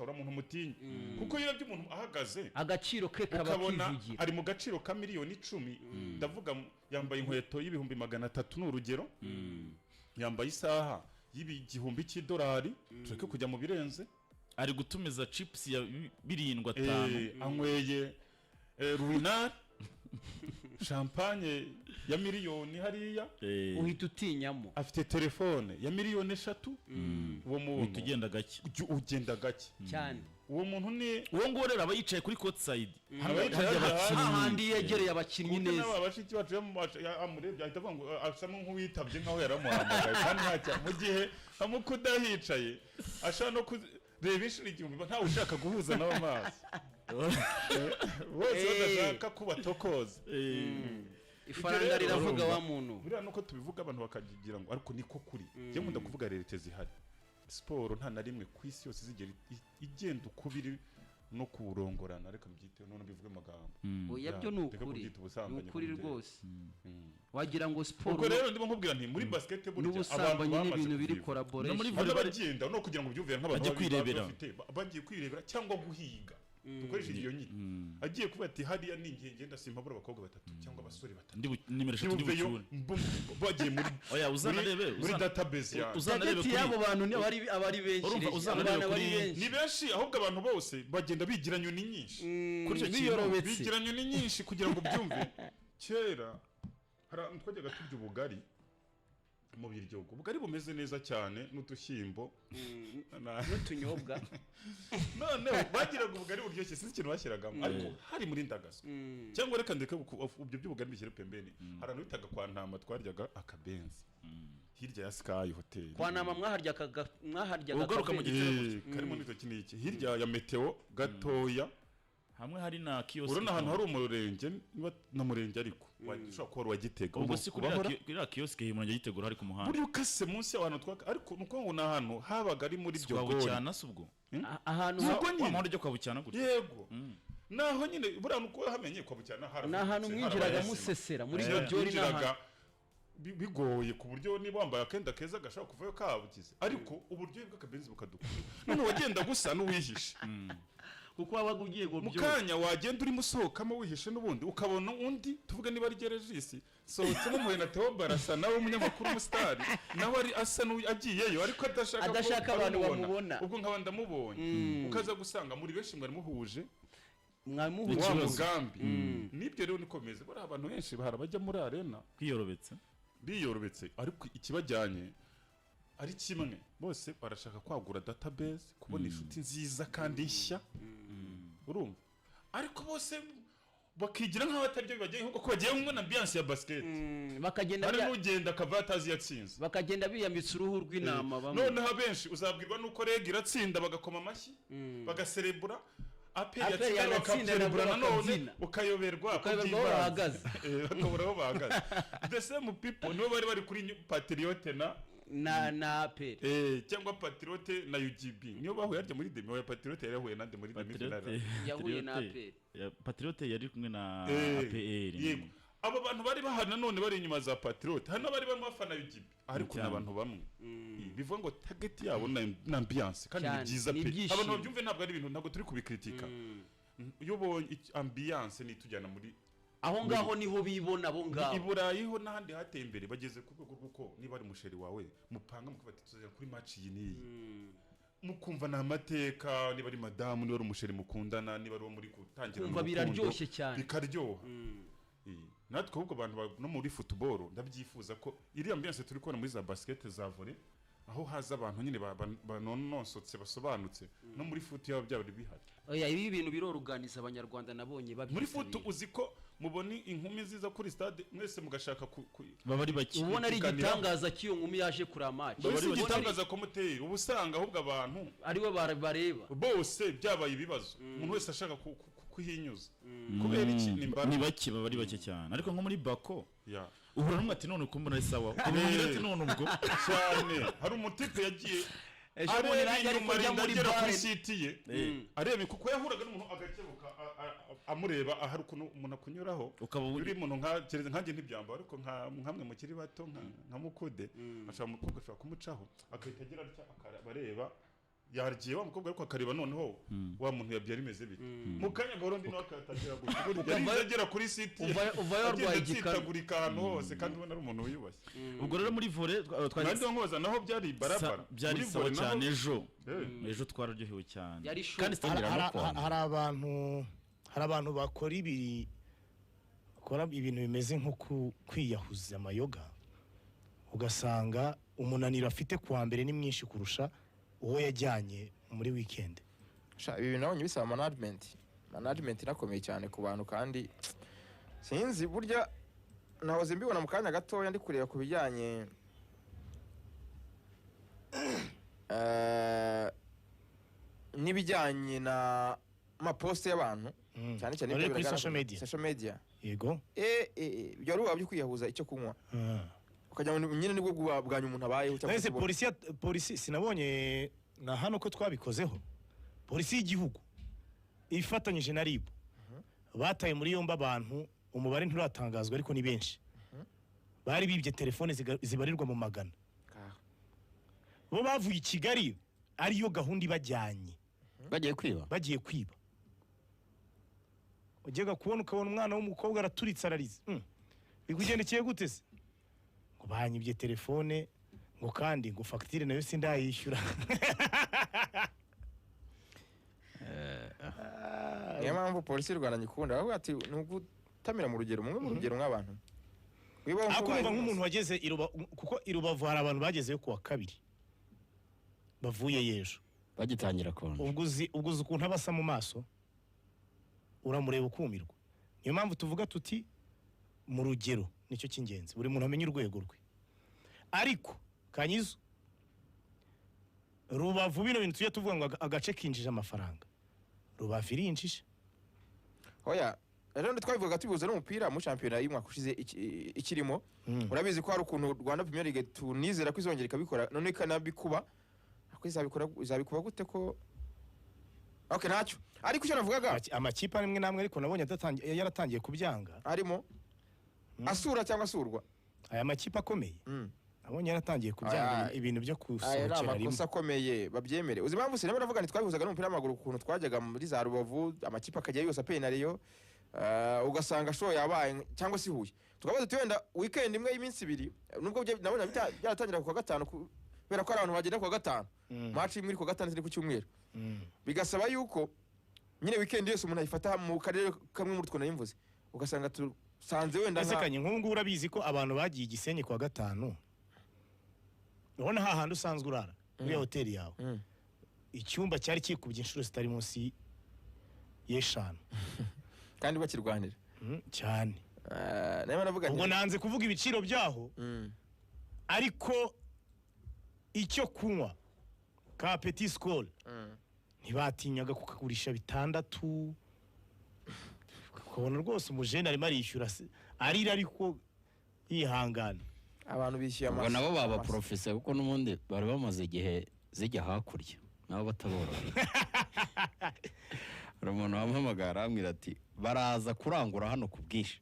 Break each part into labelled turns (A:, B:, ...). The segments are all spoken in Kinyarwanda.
A: Uriya muntu mutinye, kuko iyo urebye umuntu ahagaze,
B: agaciro ke kaba
A: ukabona
B: kivugira.
A: Ari mu gaciro ka miliyoni 10, ndavuga yambaye inkweto y'ibihumbi 300, ni urugero, yambaye isaha y'igihumbi cy'idolari, tureke kujya mu birenze.
C: Ari gutumiza chips ya birindwi atanu.
A: Anyweye Ruinart champagne ya miliyoni hariya.
B: Uhita utinyamo.
A: Afite telefone ya miliyoni 3, uwo
C: uhita
A: muntu
C: ugenda gake.
A: Ugenda gake.
B: Cyane.
A: Uwo muntu ni
C: Uwo nguwo rero aba yicaye kuri court side.
A: Aba yicaye
C: harya
A: hariya.
C: abakinnyi.
B: Hahandi yegereye abakinnyi
A: Kuko
B: neza.
A: n'aba bashiki bacu iyo amurebye ahita avuga ngo asa nk'uwitabye, nk'aho yaramuhamagaye kandi ntacya, mu gihe amukuda hicaye ashaka no kureba inshuro igihumbi, ntawe ushaka guhuza nawe amaso, bose badashaka ko batokoza.
B: Ifaranga
A: Ibyo rero
B: riravuga
A: urumva,
B: wa muntu.
A: Buriya nuko tubivuga abantu bakagira ngo, ariko niko kuri. Njye nkunda kuvuga réalité zihari. Siporo nta na rimwe ku isi yose izigera igenda ukubiri no kurongorana, reka mbyite none mbivuge amagambo.
B: Oya,
A: Ya,
B: byo ni
A: reka
B: ukuri.
A: kubyita
B: Ni
A: ubusambanyi
B: ukuri
A: kubitera.
B: rwose, wagira ngo siporo
A: Ubwo rero ndimo nkubwira nti muri basket burya abantu
B: n'ubusambanyi
A: bamaze
B: n'ibintu biri
A: kubyiva.
B: collaboration.
C: No muri
A: Hari abagenda no kugira ngo byumvire nk'abantu
C: Bajye kwirebera.
A: bafite bagiye kwirebera cyangwa guhiga, dukoreshe iyo nyine, agiye kuba ati hariya ni igihe ngenda simpabura abakobwa batatu cyangwa abasore batatu.
C: Ndi nimero 3 ndi
A: Ntibuveyo
C: bucyure.
A: Bagiye muri
C: Oya, uzanarebe,
A: muri database yanjye.
C: Uzanarebe
B: Target y'abo bantu ni abari benshi.
C: Urumva,
B: Regi, abo
C: uzanarebe
B: bantu abari benshi.
A: Ni benshi, ahubwo abantu bose bagenda bigira nyoni nyinshi.
C: Kuri icyo kintu,
B: Biyorobetse.
A: Bigira nyoni nyinshi. Kugira ngo ubyumve, kera hari ahantu twajyaga turya ubugari mu Biryogo, ubugari bumeze neza cyane n'udushyimbo
B: n'utunyobwa.
A: Noneho bagiraga ubugari buryoshye, sinzi ikintu bashyiragamo, ariko hari muri Ndagaso, cyangwa reka ndeke ibyo by'ubugari bishyire pembeni. Hari ahantu bitaga kwa Ntama, twaryaga akabenzi hirya ya Sky Hotel.
B: Kwa Ntama mwaharyaga
C: Ugaruka mu
B: akabenzi.
C: gitereko.
A: Eh, karimo n'intoki n'iki, hirya ya Meteo gatoya.
C: Hamwe hari na kiosk.
A: Urabona ahantu hari umurenge, niba na murenge, ariko ushobora kuba wari uwa Gitega.
C: Ubwo si kuri
A: Bahora-
C: iriya kiosk mu murenge wa Gitegura, hari ku muhanda.
A: Buriya ukase munsi y'ahantu twaka, ariko ni ukuvuga ngo ni ahantu habaga ari muri
C: Kwa
A: Byogori.
C: Bucyana si ubwo?
B: Ahantu
A: Ubwo
C: wa
A: nyine.
C: muhanda ujya kwa Bucyana gutya.
A: Yego, naho nyine. Buriya nuko hamenye kwa Bucyana
B: Ni ahantu mwinjiraga musesera muri Byori, ni
A: Mwinjiraga
B: ahantu
A: bigoye, ku buryo niba wambaye akenda keza gashobora kuvayo kabugize, ariko uburyohe bw'akabenzi bukadukura, none wagenda gusa n'uwihishe.
B: Kuko wabaga ugiye ngo
A: Mu
B: byose
A: kanya wagenda urimo usohokamo wihishe, n'ubundi ukabona undi, tuvuge niba ari Gerejisi, sohotsemo muhuye na Theo Barasa, nawe umunyamakuru umusitari, nawe ari asa n'uyu agiyeyo ariko adashaka ko
B: Adashaka abantu
A: bamubona.
B: bamubona.
A: Ubwo nkaba ndamubonye, ukaza gusanga muri benshi mwari muhuje
B: Mwamuhuje
A: wa
C: Ikibazo.
A: mugambi. Nibyo rero niko bimeze. Buriya abantu benshi bahara bajya muri arena
C: Kwiyorobetse.
A: biyorobetse, ariko ikibajyanye ari kimwe, bose barashaka kwagura database, kubona inshuti nziza kandi nshya, urumva, ariko bose bakigira nk'aho atari byo bibagiye, ahubwo ko bagiye kubona ambiance ya basket.
B: Bakagenda
A: Hari n'ugenda akava atazi yatsinze.
B: Bakagenda biyambitse uruhu rw'intama bamwe.
A: Noneho abenshi uzabwirwa n'uko REG iratsinda bagakoma amashyi, bagaserebura, APR
B: APR
A: yatsinda
B: yanatsinda
A: bakaserebura
B: nabwo
A: nanone.
B: bakabyina.
A: Ukayoberwa ko
B: Ukayoberwa aho
A: byivanze.
B: bahagaze.
A: Bakabura aho bahagaze. The same people nibo bari bari kuri Patriote na
B: Na APR.
A: Cyangwa Patriote na UGB, niyo bahuye harya muri demi. Oya, Patriote yari yahuye nande muri demi finale?
B: Yahuye na APR.
C: Patriote yari kumwe na APR.
A: Yego, abo bantu bari bahari nanone bari inyuma za Patriote, hari n'abari barimo bafana UGB, ariko ni
C: Cyane.
A: abantu bamwe. Bivuga ngo target yabo na ambiance, kandi ni
B: Cyane,
A: byiza
B: ni
A: pe.
B: ibyishimo.
A: Abantu babyumve, ntabwo ari ibintu, ntabwo turi kubikritika. Iyo ubonye ambiance nitujyana muri
B: Aho ngaho niho bibona abo
A: I
B: ngabo.
A: Burayi ho n'ahandi hateye imbere, bageze ku rwego rw'uko niba ari umusheri wawe mupanga mukabati tuzajya kuri match iyi n'iyi, mukumva ni amateka, niba ari madamu, niba ari umusheri mukundana, niba ari uwo muri gutangira
B: Kumva
A: urukundo,
B: biraryoshye cyane.
A: bikaryoha. Natwe ahubwo abantu no muri football ndabyifuza ko iriya ambiance turi kubona muri za basket, za volley, aho haza abantu nyine banonosotse, basobanutse, no muri foot yaba byaba bihari.
B: Oya, ibi bintu biroruganiza abanyarwanda nabonye
A: Muri foot
B: babyitabira.
A: uzi ko mubona inkumi nziza kuri stade mwese mugashaka ku
C: Baba ari bake.
B: Ubona ari
A: kuganiraho.
B: igitangaza cy'iyo nkumi yaje kureba match.
A: Mbese
C: bari bake.
A: igitangaza ko muteri uba usanga ahubwo abantu
B: Ariwe bareba.
A: bose byabaye ibibazo, umuntu wese ashaka kuhinyuza. Kubera iki? Ni mbara.
C: Ni bake, baba ari bake cyane, ariko nko muri bako
A: Ya.
C: uhura n'umwe ati none uko mbona ari sawa, ukabona ati none ubwo.
A: Cyane, hari umutipe yagiye
B: Ejo bundi
A: areba
B: nanjye ariko
A: inyuma,
B: njya
A: arinda
B: muri
A: agera kuri
B: bare.
A: siti ye, areba, kuko yahuraga n'umuntu agakebuka amureba. Ahari ukuntu umuntu akunyuraho,
C: Ukaba
A: uri umuntu nka kereza nkanjye ntibyamba, ariko nka nkamwe mukiri bato, nka mukude, ashobora, umukobwa ashobora kumucaho agahita agira atya akareba areba. Yagiye wa mukobwa, ariko akareba noneho wa muntu yabyara imeze bite. Mu kanya gahoro undi nawe akatangira gutya, yarinze agera kuri siti,
B: Uvayo warwaye
A: agenda
B: igikanu.
A: atsitagurika ahantu hose, kandi ubona ari umuntu wiyubashye.
C: Ubwo rero muri volley
A: Nanjye nkoza naho byari barabara.
C: Byari
A: Muri
C: sawa
A: volley
C: cyane ejo. Ejo twararyohewe cyane.
B: Yari show.
C: Kandi
D: Hari-
C: no
D: hari
C: kwanga.
D: Hari abantu bakora ibintu bimeze nko kwiyahuza amayoga, ugasanga umunaniro afite kuwa mbere ni mwinshi kurusha uwo yajyanye muri weekend.
E: Sha, ibi bintu nabonye bisaba management inakomeye cyane ku bantu, kandi sinzi burya nahoze mbibona mu kanya gatoya ndi kureba ku bijyanye n'ibijyanye na maposte y'abantu, cyane cyane
D: Bari
E: ibyo
D: kuri
E: bigaragara
D: social media.
E: Social media.
D: Yego.
E: Ibyo ari byo kwiyahuza icyo kunywa, ukajya ngo nyine nibwo bwa nyuma umuntu abayeho cyangwa
D: Nahise
E: se
D: polisi polisi sinabonye na hano ko twabikozeho. Polisi y'igihugu ifatanyije na RIB bataye muri yombi abantu, umubare nturatangazwa ariko ni benshi, bari bibye telefone zibarirwa mu magana.
E: Ngaho.
D: Bo bavuye i Kigali ariyo gahunda ibajyanye.
F: Bagiye kwiba.
D: Bagiye kwiba. Ujyaga kubona ukabona umwana w'umukobwa araturitse, ararize. Bikugendekeye gute se? Ngo banyibye telefone, ngo kandi ngo fagitire nayo sindayishyura.
E: Niyo mpamvu polisi y'u Rwanda nyikunda, baravuga ati ni ugutamira mu rugero, mumwe mu rugero nk'abantu. Wibaho
D: Ariko
E: nk'ubaye
D: urumva nk'umuntu
E: umunsi.
D: wageze i kuko i Rubavu hari abantu bagezeyo kuwa kabiri bavuye y'ejo.
F: Bagitangira konje.
D: Ubwo uzi ukuntu aba asa mu maso, uramureba ukumirwa. Niyo mpamvu tuvuga tuti mu rugero nicyo cy'ingenzi, buri muntu amenya urwego rwe. Ariko Kanyizo, Rubavu, bino bintu tujya tuvuga ngo agace kinjije amafaranga, Rubavu irinjije.
E: Oya, rero twabivugaga tubihuza n'umupira muri shampiyona y'umwaka ushize ikirimo. Urabizi ko hari ukuntu Rwanda Premier League tunizera ko izongera ikabikora, none ikanabikuba. Ariko izabikora, izabikuba gute ko? Okay, ntacyo. Ariko icyo navugaga,
D: Amakipe amwe n'amwe ariko nabonye yaratangiye kubyanga.
E: Harimo asura cyangwa asurwa.
D: Aya makipe akomeye nabonye yaratangiye kubyanga ibintu byo
E: Aya ni
D: gusohokera rimwe.
E: Amakosa akomeye, babyemere. Uzi impamvu? Sinema navuga nti twabihuzaga n'umupira w'amaguru, ukuntu twajyaga muri za Rubavu, amakipe akajya yose APR na Rayon, ugasanga show yabaye, cyangwa se Huye, tukabaza tuti wenda weekend imwe y'iminsi 2, nubwo nabona byaratangira ku wa gatanu, kubera ko hari abantu bagenda ku wa gatanu, match imwe iri ku wa gatanu, indi ku cyumweru, bigasaba yuko nyine weekend yose umuntu ayifata mu karere kamwe muri utwo nari mvuze, ugasanga tusanze wenda
D: Ese Kanye, nk'ubu ngubu urabizi ko abantu bagiye i Gisenyi kuwa gatanu, urabona hahandi usanzwe urara muri ya hoteli yawe, icyumba cyari kikubye inshuro zitari munsi y'eshanu.
E: Kandi bakirwanira.
D: Cyane.
E: Nayo navuga
D: Ubwo nanze kuvuga ibiciro byaho, ariko icyo kunywa ka petit Skol ntibatinyaga kukagurisha 6, ukabona rwose umujene arimo arishyura arira ariko yihangana.
E: Abantu bishyuye
F: Ubwo nabo baba professeur, kuko n'ubundi bari bamaze igihe zijya hakurya, nabo bataboroheye. Hari umuntu wampamagara arambwira ati baraza kurangura hano ku bwinshi,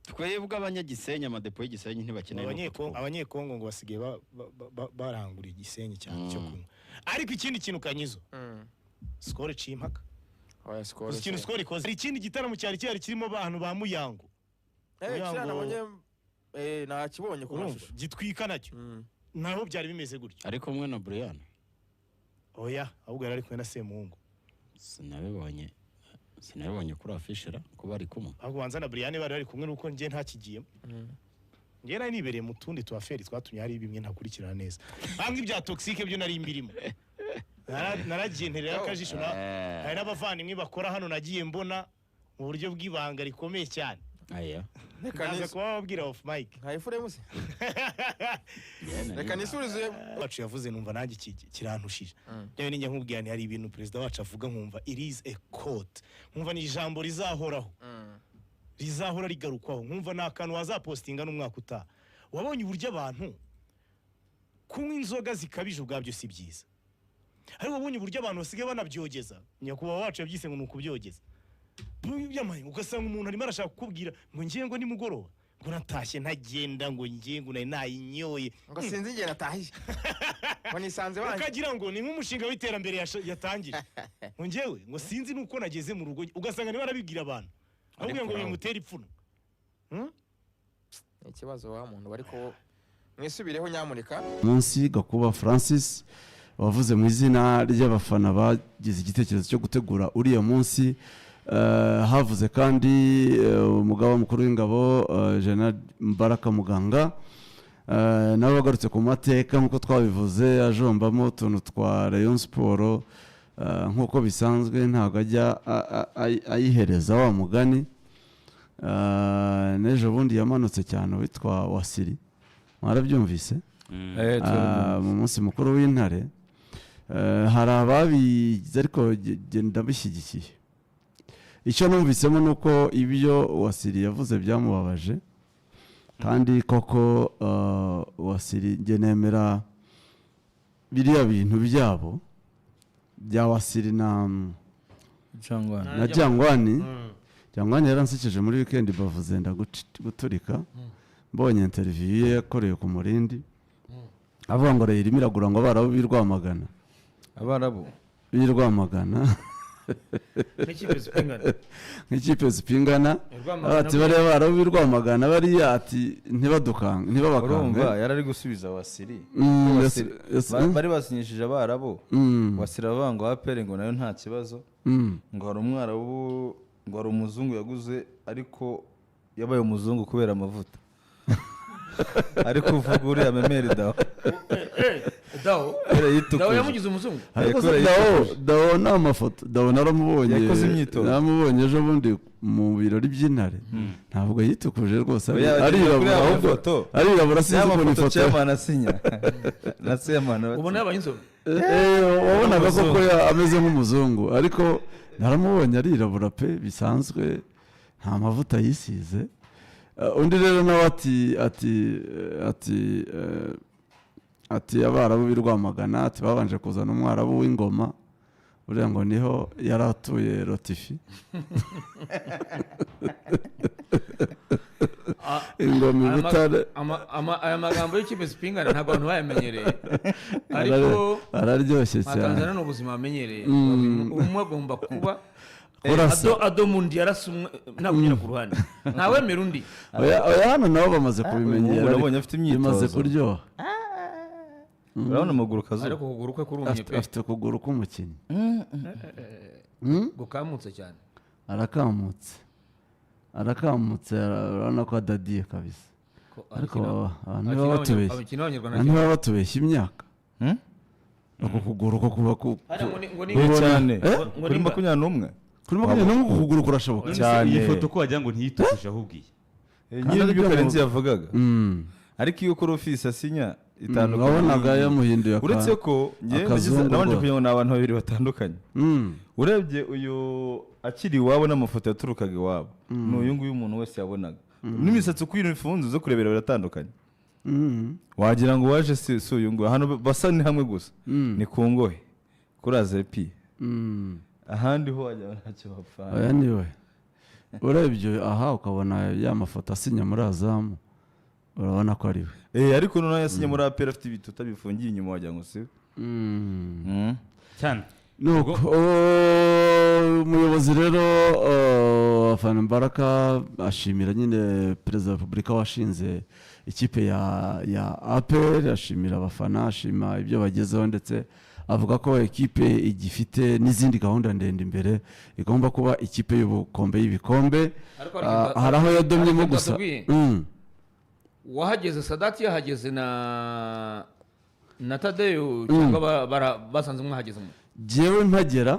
F: twebwe abanyagisenyi, amadepo y'igisenyi ntibakeneye no kutwumva.
D: Abanyekongo ngo basigaye barangura igisenyi cyane cyo kunywa. Ariko ikindi kintu, Kanyizo, Skol iciye impaka.
E: Oya, Skol.
D: Uzi ikintu Skol ikoze? Hari ikindi gitaramo cyari gihari kirimo abantu ba Muyango.
E: Kiriya
D: Muyango-
E: nabonye, nakibonye ku
D: Urumva
E: mashusho.
D: gitwika nacyo, naho byari bimeze gutyo.
F: Ariko kumwe na Brian?
D: Oya, ahubwo yari ari kumwe na Semuhungu.
F: Sinabibonye kuri afishera ko bari kumwe.
D: Ahubwo banza na Brian bari bari kumwe, nuko njye ntakigiyemo. Njye nari nibereye mu tundi tuaferi twatumye hari bimwe ntakurikirana neza, bamwe ibya toxique byo nari mbirimo. Naragiye nterera akajisho hari n'abavandimwe bakora hano nagiye mbona mu buryo bw'ibanga rikomeye cyane.
F: Aya.
E: Reka
D: Naza kuba bababwira off mic.
E: Nka Efuremu se?
F: Njye nari
E: Reka nisurize.
D: Wacu yavuze numva nanjye kirantushije. Njyewe ninjya nkubwira nti hari ibintu perezida wacu avuga nkumva it is a quote, nkumva ni ijambo rizahoraho, rizahora rigarukwaho, nkumva ni akantu wazapostinga n'umwaka utaha. Wabonye uburyo abantu kunywa inzoga zikabije ubwabyo si byiza, ariko wabonye uburyo abantu basigaye banabyogeza? Nyakubahwa wacu yabyise ngo ni ukubyogeza. Byamaye, ugasanga umuntu arimo arashaka kukubwira ngo ngiye ngo nimugoroba ngo Ngo natashye ntagenda, ngo ngiye, ngo nari nayinyoye.
E: Ngo sinzi igihe natahiye, ngo nisanze banjye.
D: Ukagira ngo ni nk'umushinga w'iterambere yatangije, ngo njyewe ngo sinzi nuko nageze mu rugo, ugasanga niba arabibwira abantu ahubwo ngo bimutere ipfunwe.
E: Ni ikibazo wa muntu, ariko mwisubireho nyamuneka.
G: Munsi Gakuba Francis wavuze mu izina ry'abafana bagize igitekerezo cyo gutegura uriya munsi. Havuze kandi umugaba mukuru w'ingabo, General Mbaraka Muganga, nawe wagarutse ku mateka nk'uko twabivuze, ajombamo utuntu twa Rayon Sport, nk'uko bisanzwe ntabwo ajya ayihereza wa mugani. N'ejo bundi yamanutse cyane witwa Wasiri, mwarabyumvise. Mu munsi mukuru w'intare, hari ababigize, ariko jye ndabishyigikiye. Icyo numvisemo ni uko ibyo Wasiri yavuze byamubabaje, kandi koko Wasiri njye nemera biriya bintu byabo bya Wasiri na
H: Cyangwa
G: na Jangwani. Jangwani yaransekeje muri weekend, bavuze ndaguturika, mbonye interview ye yakorewe ku Murindi, avuga ngo Rayon irimo iragura ngo Abarabu b'i Rwamagana.
H: Abarabu.
G: B'i Rwamagana.
I: Nk'ikipe zipingana.
G: Nk'ikipe zipingana.
I: Rwamagana.
G: Ati bariya Barabu b'i Rwamagana bariya, ati ntibadukange, ntibabakange.
H: Urumva yari ari gusubiza Wasiri. Bari basinyishije Abarabu. Wasiri avuga ngo APR ngo nayo nta kibazo, ngo hari Umwarabu, ngo hari umuzungu yaguze, ariko yabaye umuzungu kubera amavuta, ariko uvuga uriya Memeri Dawo.
I: Dawo.
H: Kubera
I: Dawo
H: yitukuje.
I: yamugize umuzungu.
G: Ariko se
H: Kubera
G: Dawo
H: yitukuje.
G: Dawo ni amafoto, Dawo naramubonye.
H: Yakoze imyitozo.
G: Naramubonye ejo bundi mu birori by'intare, ntabwo yitukuje rwose.
H: Oya,
G: arirabura
H: kuri ya
G: ahubwo.
H: mafoto.
G: Arirabura, sinzi
H: Ya
G: ukuntu
H: mafoto
G: ifoto
H: chairman asinya na chairman
I: Ubona yabaye inzobe.
G: Wabonaga koko ameze nk'umuzungu, ariko naramubonye arirabura pe, bisanzwe, nta mavuta yisize. Undi rero nawe ati Abarabu b'i Rwamagana, ati babanje kuzana Umwarabu w'ingoma, uriya ngo niho yari atuye Rotifi, ingoma i Butare.
I: Aya magambo y'ikipe zipingana ntabwo abantu bayamenyereye, ariko
G: Araryoshye
I: nka
G: cyane.
I: Tanzania ni ubuzima bamenyereye. Umwe agomba kuba
G: Kurasa.
I: Adomundi yarasa umwe, ntabwo ugera ku ruhande, ntawemera undi.
G: Oya, oya, hano nabo bamaze
H: Umuhungu
G: kubimenyera,
H: nabonye afite
G: bimaze
H: imyitozo.
G: kuryoha.
H: Urabona amaguru kazuba.
I: Ariko ukuguru kwe kurumye pe.
G: Afite ukuguru k'umukinnyi.
I: Gukamutse cyane.
G: Arakamutse, arakamutse, urabona ko adadiye kabisa.
I: Ko
G: Ariko abantu
I: akina
G: baba batubeshya.
I: Abakina b'Abanyarwanda.
G: Abantu baba batubeshya imyaka.
H: Hmm?
G: Uku kuguru ko kuba
I: Hariya ngo ni
H: Kure cyane.
G: Eh?
I: Ngo
H: Kuri 21.
G: Kuri 21 ukuguru kurashoboka.
H: Cyane.
C: Iyi foto ko wagira ngo ntiyitukuje ahubwo iyi.
H: Nyine
G: Kandi
H: nibyo
G: aribyo
H: Karenzi yavugaga, ariko iyo kuri ofisi asinya itandukanye
G: Wabonaga
H: n'iyi.
G: yamuhinduye
H: Uretse ko njye
G: akazungu
H: nabanje
G: rwose.
H: kugira ngo ni abantu babiri batandukanye. Urebye uyu akiri iwabo n'amafoto yaturukaga iwabo, ni uyu nguyu umuntu wese yabonaga, n'imisatsi uko ifunze uzo kurebera biratandukanye. Wagira ngo waje si uyu nguyu. Ahantu basa ni hamwe gusa, ni ku ngohe kuri azepi. Ahandi ho wagira ngo ntacyo bapfana.
G: Oya, niwe. Urebye aha ukabona ya mafoto asinya muri Azamu, urabona ko ari we.
H: Ariko noneho yasinye muri APR afite ibituta bifungiye inyuma, wagira ngo si we.
C: Cyane.
G: Nuko umuyobozi rero Afana Mbaraga ashimira nyine Perezida wa Repubulika washinze ikipe ya APR, ashimira abafana, ashima ibyo bagezeho, ndetse avuga ko ekipe igifite n'izindi gahunda ndende imbere, igomba kuba ikipe y'ubukombe y'ibikombe.
I: Ariko hari
G: Hari aho yadomyemo
I: hari ikintu
G: gusa.
I: atubwiye. Wahageze Sadati yahageze na Tadeyo, cyangwa basanze mwahageze mwe?
G: Jyewe mpagera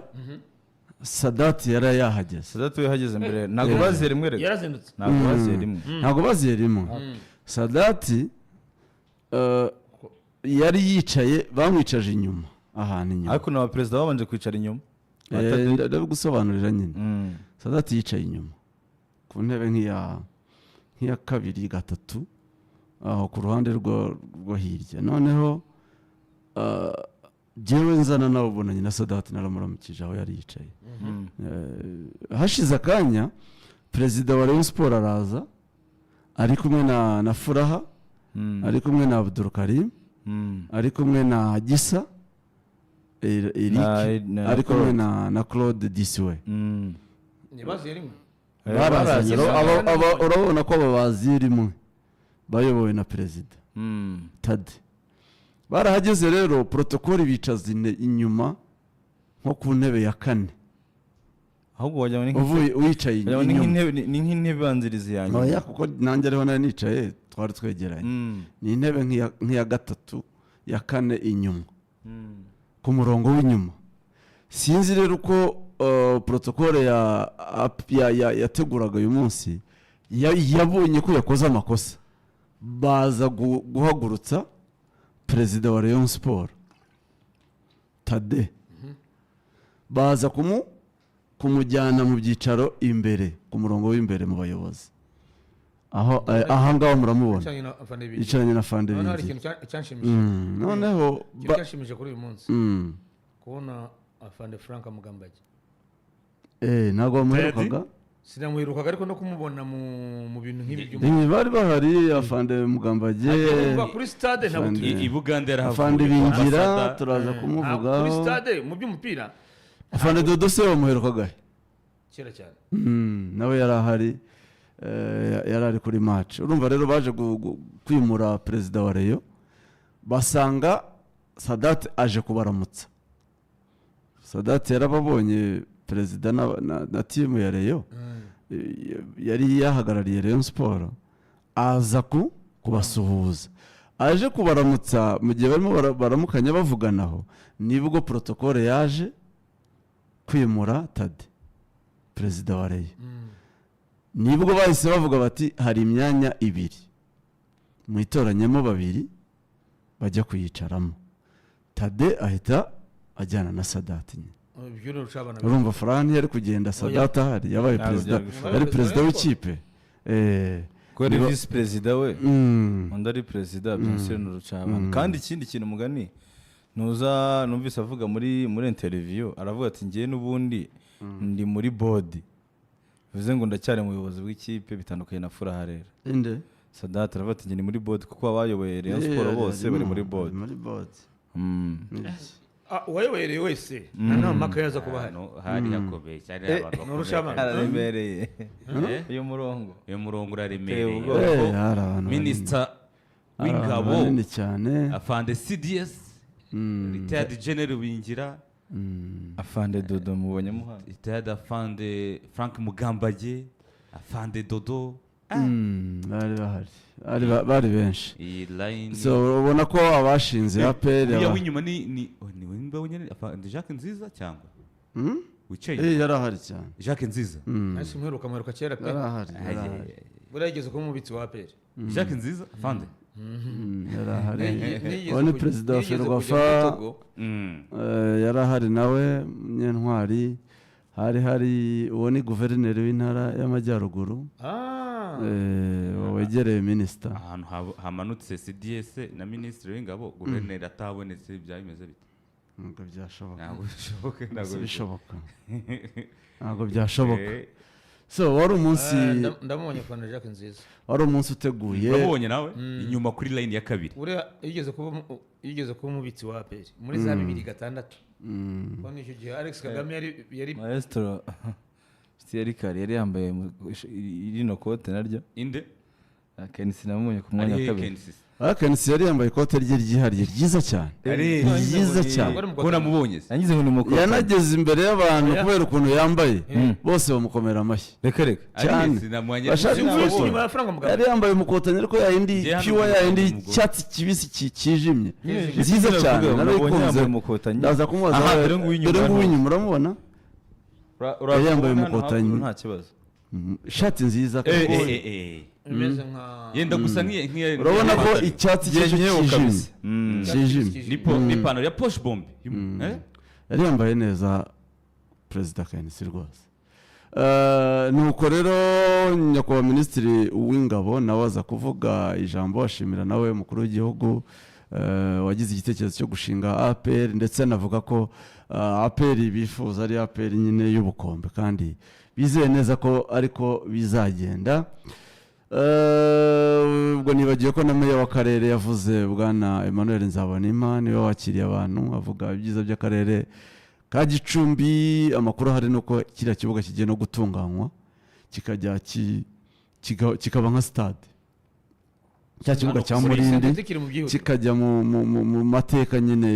G: Sadati yari yahageze.
H: Sadati we yahageze mbere, ntabwo baziye rimwe reka.
I: Yarazindutse.
H: Ntabwo baziye rimwe.
G: Ntabwo baziye rimwe. Sadati yari yicaye, bamwicaje inyuma, ahantu inyuma.
H: Ariko na ba perezida babanje kwicara inyuma.
G: Ndabigusobanurira nyine. Sadati yicaye inyuma ku ntebe nk'iya kabiri, gatatu, aho ku ruhande rwo hirya. Noneho jyewe nzana nawe ubonanye na Sadati, naramuramukije aho yari yicaye. Hashize akanya perezida wa Rayon Sport araza. Ari kumwe na Furaha, ari kumwe na Abdulkarim, ari kumwe na Gisa Eric,
H: Na
G: ari kumwe
H: Claude.
G: na Claude Disiwe.
I: Ntibaziye rimwe.
G: Barazanye. Urabona ko aba baziye rimwe, bayobowe na perezida Tade. Barahageze rero, protocole bicaza inyuma nko ku ntebe ya kane.
H: Ahubwo wagira ngo ni
G: Uvuye wicaye
H: wagira ngo ni
G: inyuma.
H: nk'intebe, ni nk'intebe ibanziriza iya nyuma.
G: Oya, kuko nanjye ariho nari nicaye, twari twegeranye. Ni intebe nk'iya gatatu, ya kane inyuma, ku murongo w'inyuma. Sinzi rero uko protocole yateguraga uyu munsi yabonye ko yakoze amakosa, baza guhagurutsa perezida wa Rayon Sport Tade, baza kumujyana mu byicaro imbere, ku murongo w'imbere mu bayobozi, aho aha ngaho muramubona.
I: Yicaranye na Afande Bingira.
G: Yicaranye na Fande
I: Noneho hari
G: Bingira.
I: ikintu cyanshimishije.
G: Noneho
I: Ikintu cyanshimishije kuri uyu munsi, kubona Afande Frank Mugambage.
G: Ntabwo bamuherukaga.
I: Sinamuherukaga, ariko no kumubona mu bintu nk'ibi
G: Bari bahari, Afande Mugambage.
I: Kuva kuri stade ntabwo
C: I Bugande yarahavuye.
G: Afande Bingira
C: Ambasada.
G: turaza kumuvugaho.
I: Kuri stade mu by'umupira.
G: Afande Dodo se wamuherukaga he?
I: Kera cyane.
G: Nawe yari ahari, yari ari kuri match. Urumva rero baje kwimura perezida wa Rayon, basanga Sadate aje kubaramutsa. Sadate yarababonye, perezida na team ya Rayon, yari yahagarariye Rayon Sport, aza kubasuhuza, aje kubaramutsa. Mu gihe barimo baramukanya bavuganaho, nibwo protocole yaje kwimura Tade, perezida wa Rayon. Nibwo bahise bavuga bati: "Hari imyanya ibiri, mwitoranyemo babiri bajya kuyicaramo." Tade ahita ajyana na Sadati nyine.
I: Ibyo ni urucabana.
G: Urumva Furani yari kugenda Sadati ahari? Yabaye
H: Ntabwo
G: perezida,
H: byari gushoboka.
G: yari perezida w'ikipe.
H: Ko yari visi perezida we, undi ari perezida, bien sûr ni urucabana. Kandi ikindi kintu, mugani ntuza numvise avuga muri interview, aravuga ati: "Ngiye n'ubundi ndi muri board," bivuze ngo ndacyari mu buyobozi bw'ikipe, bitandukanye na Furaha rero.
G: Inde?
H: Sadate aravuga ati: "Njye ni muri board," kuko abayoboye Rayon Sport bose bari muri board.
G: Muri board.
I: Ah, uwayoboye wese nta mpaka yaza kuba ahari.
J: Hano hari hakomeye cyane, hari abantu
I: Ni urucabana.
J: bakomeye.
H: Araremereye
J: Eh?
H: uyu murongo.
J: Uyu murongo uraremereye.
H: Uteye ubwoba.
G: Hari abantu
J: Minisita
G: banini. Hari abantu
J: w'ingabo
G: banini cyane.
J: Afande CDS retired General Bingira,
H: Afande Dodo mubonyemo hano.
J: Retired Afande Frank Mugambage, Afande Dodo.
G: Bari bahari. Bari benshi.
J: Iyi line
G: So ubona ko abashinze APR
J: uriya w'inyuma ni oh, ni wimba wenyine, Afande Jacques Nziza cyangwa wicaye?
G: Yari ahari cyane.
J: Jacques Nziza.
I: Nahise muheruka kera pe.
G: Yari ahari, yari
J: Aye,
G: ahari.
J: aye, aye.
I: Buriya yigeze kuba umubitsi wa APR.
J: Jacques Nziza Afande.
G: Yari ahari.
I: Nigeze
G: Uwo ni perezida wa
I: nigeze kujya
G: Ferwafa.
I: muri Togo.
G: Yari ahari nawe Munyentwari. Hari uwo ni guverineri w'intara y'Amajyaruguru. Wegereye minisita.
J: Ahantu hamanutse CDS na minisitiri w'ingabo, guverineri atabonetse, byaba bimeze bite?
G: Ntabwo byashoboka.
J: Ntabwo bishoboka, ntabwo
G: Si
J: bishoboka.
G: bishoboka, ntabwo byashoboka. So wari umunsi
I: Ndamubonye Afande Jacques Nziza.
G: wari umunsi uteguye.
J: Urabonye nawe inyuma kuri line ya kabiri.
I: Buriya yigeze kuba umubitsi wa APR muri za 2006. Kuko icyo gihe Alex Kagame yari
H: Maestro yari kare yari yambaye rino kote naryo.
J: Inde?
H: Kenisi namubonye ku mwanya wa
J: Ari
H: kabiri.
J: Kenisi.
G: Ariko Kenisi yari yambaye ikote rye ryihariye ryiza cyane, ryiza cyane.
J: Ko namubonye se?
H: Yangize ngo ni umukotanyi.
G: Yanageze imbere y'abantu,
I: Oya.
G: kubera ukuntu yambaye, bose bamukomera amashyi
H: Reka reka.
G: cyane.
J: Sinamwanya.
G: Bashaka
I: Sinzi
G: ifoto.
I: inyuma ya Frank Mugabe.
G: Yari yambaye umukotanyi, ariko yayindi
J: Njye hano
G: pure, yayindi
J: umugore.
G: y'icyatsi kibisi kijimye,
H: Nyine
G: nziza
H: ndavuga,
G: cyane.
H: nabonye
G: Narayikunze.
H: yambaye umukotanyi.
G: Ndaza kumubaza.
H: Aha, dore nguyu inyuma
G: Dore nguyu
H: hano.
G: inyuma, uramubona? Yari yambaye
H: Urabona hano
G: umukotanyi.
H: hakuno nta kibazo.
G: Ishati nziza.
I: Imeze nka
J: Yenda gusa nk'iya
G: Urabona ko icyatsi cye cyo
H: Yenyewe
G: kijimye
H: kabisa.
G: kijimye.
J: N'ipantaro ya poche bombe. Eh?
G: Yari yambaye neza perezida Kenisi rwose. Nuko rero nyakubahwa minisitiri w'ingabo nawe aza kuvuga ijambo, ashimira nawe umukuru w'igihugu wagize igitekerezo cyo gushinga APR, ndetse anavuga ko APR bifuza ari APR nyine y'ubukombe, kandi bizeye neza ko ariko bizagenda. Ubwo nibagiwe ko na meya w'akarere yavuze, bwana Emmanuel Nzabonimpa, niwe wakiriye abantu avuga ibyiza by'akarere ka Gicumbi. Amakuru ahari ni uko kiriya kibuga kigiye no gutunganywa, kikajya kikaba nka stade, cya kibuga cya Murindi,
I: Synthetic iri mu byihutirwa.
G: kikajya mu mateka nyine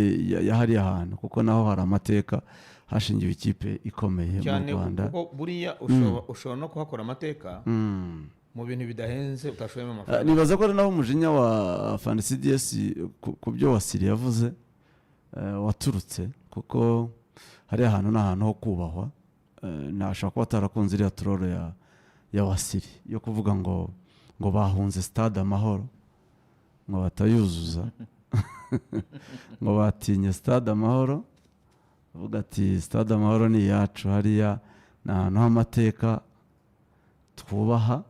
G: ya hariya hantu, kuko naho hari amateka, hashingiwe ikipe ikomeye mu
I: Cyane,
G: Rwanda.
I: kuko buriya ushobora no kuhakora amateka mu bintu bidahenze, utashoyemo amafaranga.
G: Nibaza ko ari naho umujinya wa Fandi CDS ku byo Wasiri yavuze waturutse, kuko hariya hantu ni ahantu ho kubahwa. Ntashobora kuba atarakunze iriya troll ya Wasiri yo kuvuga ngo bahunze Stade Amahoro, ngo batayuzuza, ngo batinye Stade Amahoro. Avuga ati: "Stade Amahoro ni iyacu, hariya ni ahantu h'amateka twubaha,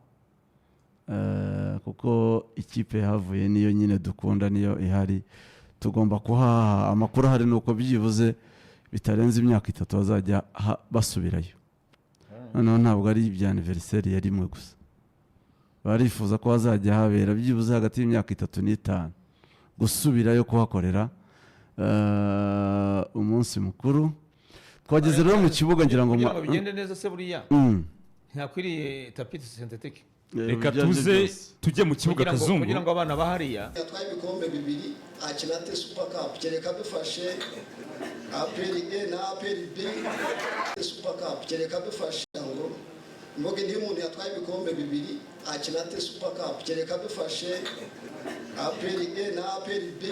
G: kuko ikipe yahavuye niyo nyine dukunda, niyo ihari, tugomba kuhaha." Amakuru ahari ni uko byibuze bitarenze imyaka 3 bazajya basubirayo. Noneho ntabwo ari ibya anniversaire ya rimwe gusa, barifuza ko hazajya habera byibuze hagati y'imyaka 3 n'5 gusubirayo kuhakorera umunsi mukuru. Twageze rero mu kibuga, ngira ngo
I: Kugira ngo bigende neza se, buriya ntihakwiriye tapis synthétique?
J: Reka
G: Ibyo ari byo
J: tuze
G: byose.
J: tujye mu kibuga.
I: Kugira ngo
J: Kazungu.
I: kugira ngo abana bahariya
K: Yatwaye ibikombe bibiri, akina ate Super Cup kereka dufashe APR A na APR B? Super Cup kereka dufashe ngo mvuge niyo umuntu yatwaye ibikombe bibiri akina ate Super Cup kereka dufashe APR A na APR B?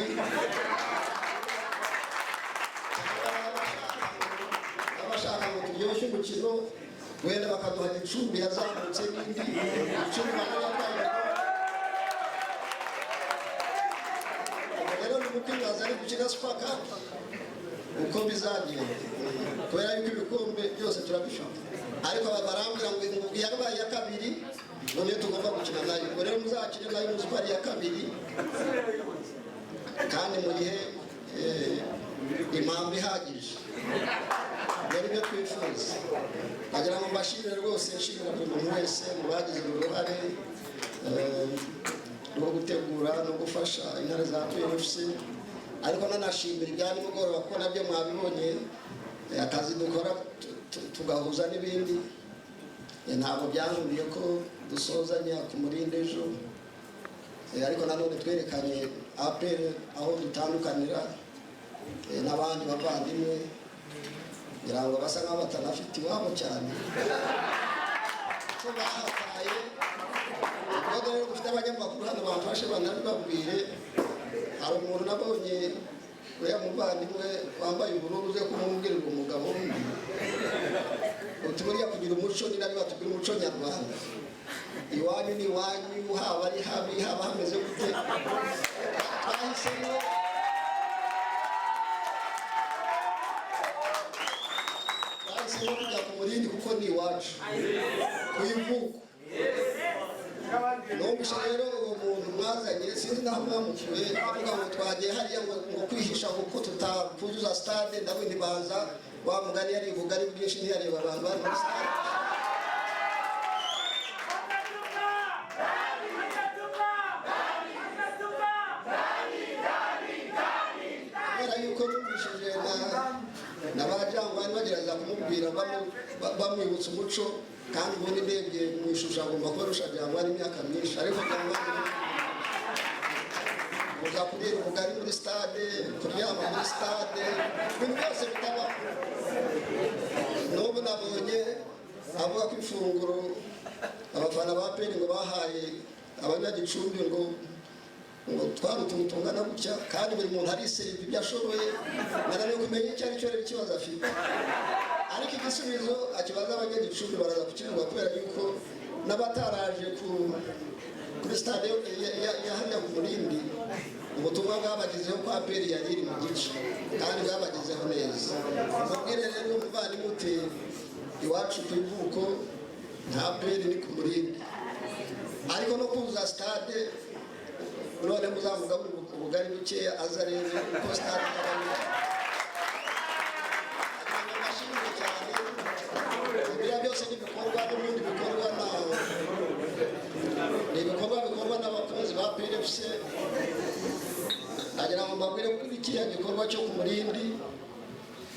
K: Abashaka ngo turyoshye umukino, wenda bakaduha Gicumbi yazamutse n'indi Gicumbi nayo yatwaye ibikombe. Ubwo rero ni ukwibaza ari gukina Super Cup uko bizagenda, kubera yuko ibikombe byose turabifite, ariko aba barambwira ngo yabaye iya kabiri, none tugomba gukina nayo. Ubwo rero muzakine nayo muzi ko ari iya kabiri, kandi mu gihe impamvu ihagije. Ibyo ni byo twifuza. Nagira ngo mbashimire rwose, nshimira buri muntu wese mu bagize uruhare rwo gutegura no gufasha Intare za APR FC, ariko nanashimira ibya nimugoroba, kuko nabyo mwabibonye, akazi dukora tugahuza n'ibindi. Ntabwo byankundiye ko dusozanya ku Murindi ejo, ariko nanone twerekanye APR aho dutandukanira n'abandi bavandimwe, ngira ngo basa nkaho batanafite iwabo cyane ko bahataye. Ubwo rero dufite abanyamakuru hano, bamfashe banabibabwire. Hari umuntu nabonye, uriya muvandimwe wambaye ubururu, uze kumubwirira umugabo wundi uti: "Buriya kugira umuco ni nabi, batubwira umuco nyarwanda, iwanyu ni iwanyu, haba ari habi, haba hameze gute." Twahisemo kujya ku Murindi kuko ni iwacu ku ivuko. Numvise rero uwo muntu mwazanye, sinzi n'aho mwamukuye, avuga ngo twagiye hariya ngo kwihisha kuko tutakuzuza stade. Ndawe ntibanza wa mugani, yari ubugari bwinshi, ntiyareba abantu bari muri stade. Kubera yuko numvishije na ba jangwani bagerageza kumubwira, bamwibutsa umuco, kandi ubundi ndebye mu ishusho agomba kuba arusha jangwani imyaka myinshi, ariko jangwani kuza kurira ubugari muri stade, kuryama muri stade, ibintu byose bitabaho. N'ubu nabonye avuga ko ifunguro abafana ba APR ngo bahaye abanyagicumbi ngo twari utuntu tungana gutya, kandi buri muntu ariseriva ibyo ashoboye. Nananiwe kumenya icyo ari cyo rero ikibazo afite, ariko igisubizo akibaza abanyagicumbi, baraza kukivuga, kubera yuko n'abataraje kuri stade ya hariya ku Murindi, ubutumwa bwabagezeho ko APR yari iri mu gice, kandi bwabagezeho neza. Mubwire rero umuvandimwe uti: "Iwacu ku ivuko nta APR, ni ku Murindi." Ariko no kuzuza stade, none muzamugaburire ubugari bukeya, aza rero uko stade yaba yuzuye. Mbashimire cyane. Biriya byose ni ibikorwa n'ubundi bikorwa na ni mbabwire kuri kiriya gikorwa cyo ku Murindi,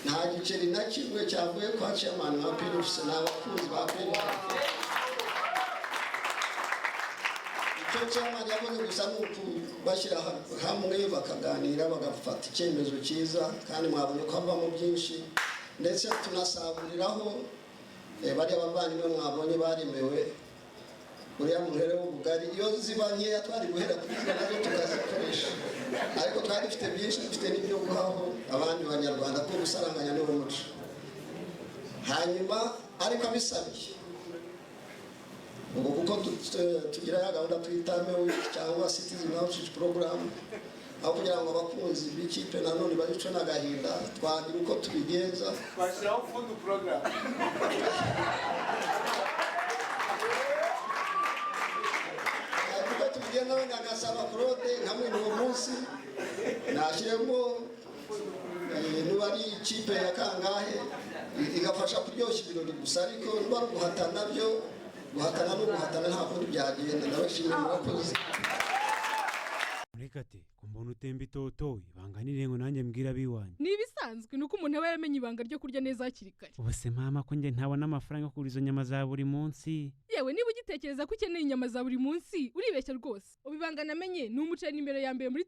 K: nta giceri na kimwe cyavuye kwa chairman wa PFC, ni abakunzi ba PFC. Icyo chairman yakoze gusa ni ukubashyira hamwe bakaganira, bagafata icyemezo cyiza, kandi mwabonye ko havamo byinshi, ndetse tunasaguriraho bariya bavandimwe mwabonye baremewe uriya muhere w'ubugari. Iyo ziba nkeya twari guhera kuri ziriya nazo tukazikoresha, ariko twari dufite byinshi, dufite n'ibyo guhaho abandi banyarwanda, ko gusaranganya niwo muco. Hanyuma ariko abisabye ubwo, kuko tugira ya gahunda twita Week cyangwa Citizen Outreach Program, aho kugira ngo abakunzi b'ikipe nanone baricwe n'agahinda, twagira uko tubigenza.
L: Twashyiraho food program.
K: Uko tubigenza, wenda ngasaba Claude nka mwene uwo munsi nashyiremo, niba ari ikipe ya kangahe, igafasha kuryoshya ibirori gusa. Ariko niba ari uguhatana byo, guhatana no guhatana nta kundi byagenda. Ndabashimiye, murakoze.
M: Reka te kumbona utemba itoto, ibanga nirengo nanjye mbwira abiwanjye.
N: Ni ibisanzwe, ni uko umuntu aba yaramenye ibanga ryo kurya neza hakiri kare.
M: Ubu se mama, ko njye ntabona amafaranga yo kugura izo nyama za buri munsi?
N: Yewe, niba ugitekereza ko ukeneye inyama za buri munsi, uribeshya rwose. Ubu ibanga namenye ni umuceri nimero ya mbere muri